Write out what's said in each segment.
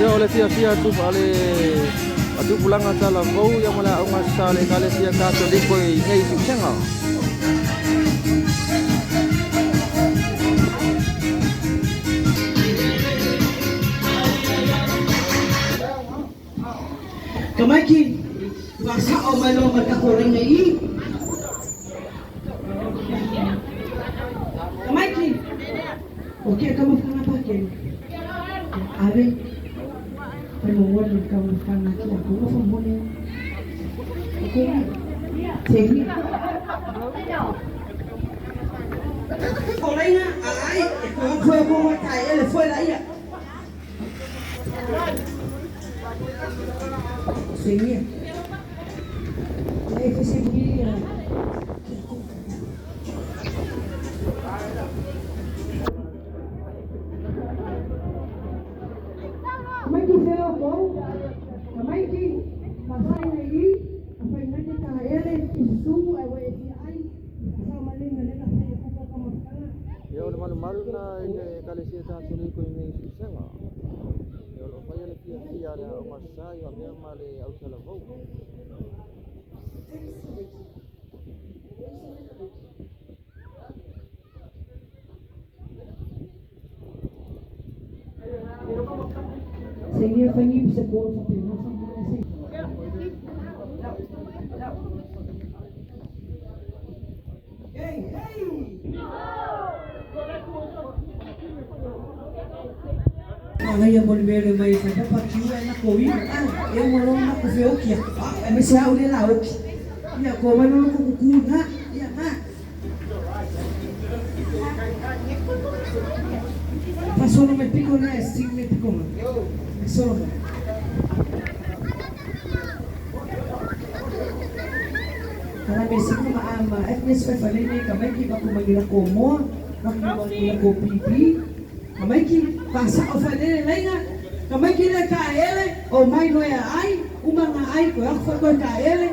Ia o le fiafia atu ale atu pulanga tala vau ia ma le aoga sa le Ekalesia Katoliko i nei siusega. Kamaiki, faasao mai loa ma le tatou laina i i. Kamaiki, o ke ka mafana pa ke. Ave, fai mo wani ka mafana ki a ko fa mone. Ko Segi. Ko laina a ai, e ko ko ko ta ele foi la ia. Segi. E fai se bui. Mai ki feo ko. Mai ki mafai na i, afai ngai ke ka ele i su ai wa e fi ai. Sa malinga le ka fai ko ko mafana. Ia o le malumalu na i le Ekalesia Katoliko i nei siusega. Ia o lo o faia le fiafia a le aoga sa i faapea ma le autalavou. Seigneur fangi se ko fa pe na fa mo se. Hey hey. Ngai mo le mere mai fa pa kiu na ko wi ah e mo lo na ko fe oki ah e me se au le la oki ia ko mai no ko ku na ia na fa solo me pico na sing me pico ma solo ma Kala me sing ma ama FNS fa fa le ka mai ki ba ko mangila ko mo ba ko mangila ko pipi ka mai ki pa sa o fa le lenga ka mai ki le ka ele o mai no e ai uma nga ai ko ak fa ko ka ele.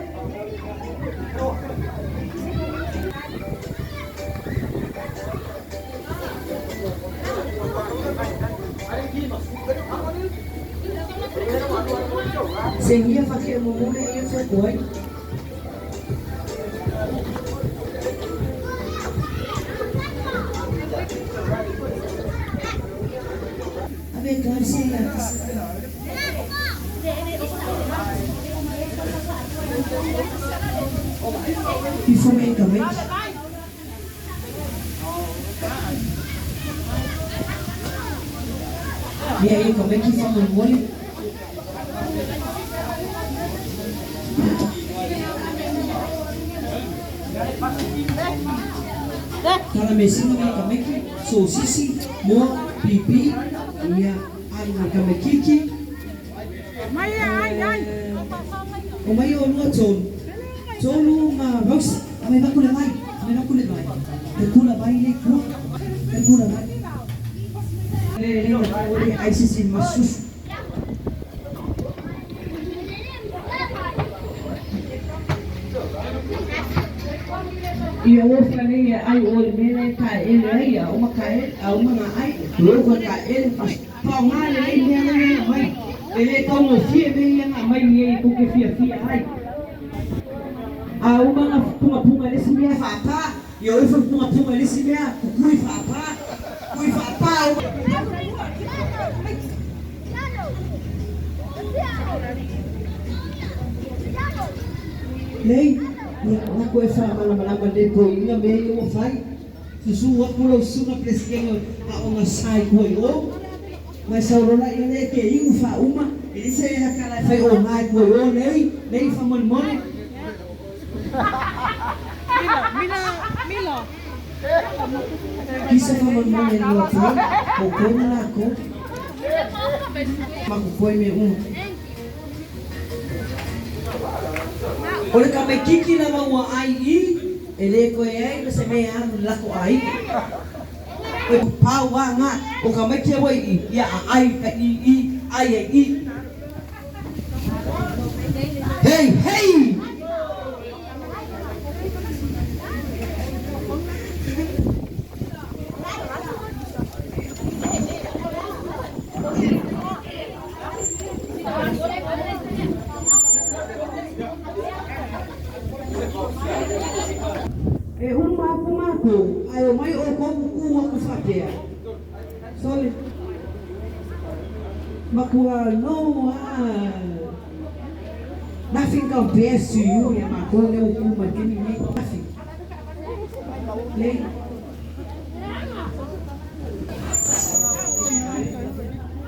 Sengia whake mo mole ia te koe. Ave Garcia ia kisa. Ifo me ka mai. Ia ia ka mai ki wha mo mole. Tala me singa me ka mai ki so sisi mo pipi ia ai ma ka mai kiki. O mai o lua tolu. Tolu ma Rose. A mai vaku le mai. A mai vaku le mai. Te kula mai le kua. Te kula mai. Le le o le ai sisi masusu. Ia o whare ia ai o le mele ka ele ai ia o maka e a o manga ai lo ko ka ele pas pa nga le le mea le nga mai e le tau mo fie me ia nga mai ni e ko ke fia fia ai a o manga punga punga le si mea fa pa ia o fa punga punga le si mea kukui fa pa kui fa pa o Lei, ia o ko e fa mala mala le ko inga me ia mo fai. Susu wa ko lo sunga presidente a o nga sai ko i o. Mai sa rola ia le ke ingu fa uma. E se ia kala fai o ngai ko i o lei, lei fa mon mone. Milo, Milo, Milo. Kisa fa mon mone lo ko. Ko ko na ko. Ma ko ko me um. O le ka mai kiki la maua ai i, e le koe ai, no se mea anu lako ai. O pau wa ngā, o ka mai kia wai i, ia a ai ka i i, ai e i. Hey, hey! E uma aku mako, ai o mai o koku ku aku whapea. Sorry. Makua no ah. Nothing compares to you ya mako le o kuma kini me nothing. Le.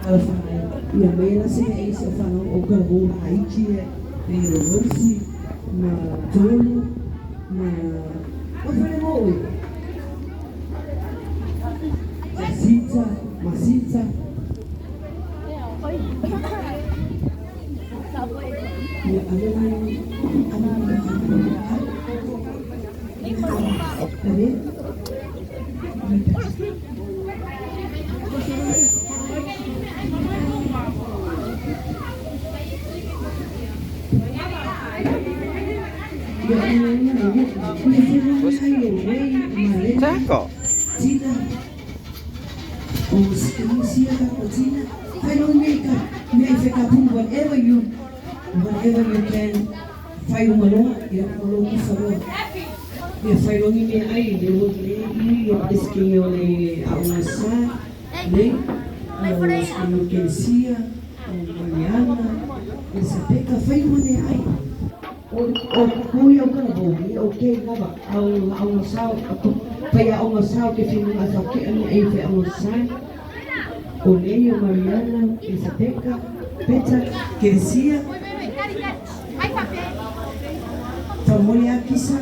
Ala whai, ia mai la se e se whanau o ka rō haiki e, e o Rosi, ma Tolu, ma o whare mō ue. Masita, Masita. Ia ave mai, ave mai, ave. Ia ave mai, ave. Tako. Tina. O sia ka ko Tina. Fai lo me ka me fe ka pu whatever you can fai o maloa ia o lo ki fa loa. Ia fai lo ni me ai le o le i o eske o le a o sa le o o Kensia o Mariana o Sapeka fai o me ai. O o ia o kana bo o ke lava au au sa o pai a o sa ke fi nga sa ke ani e fe o sa o Leio Mariana Isabeka Peter Kensia Famolia Kisa.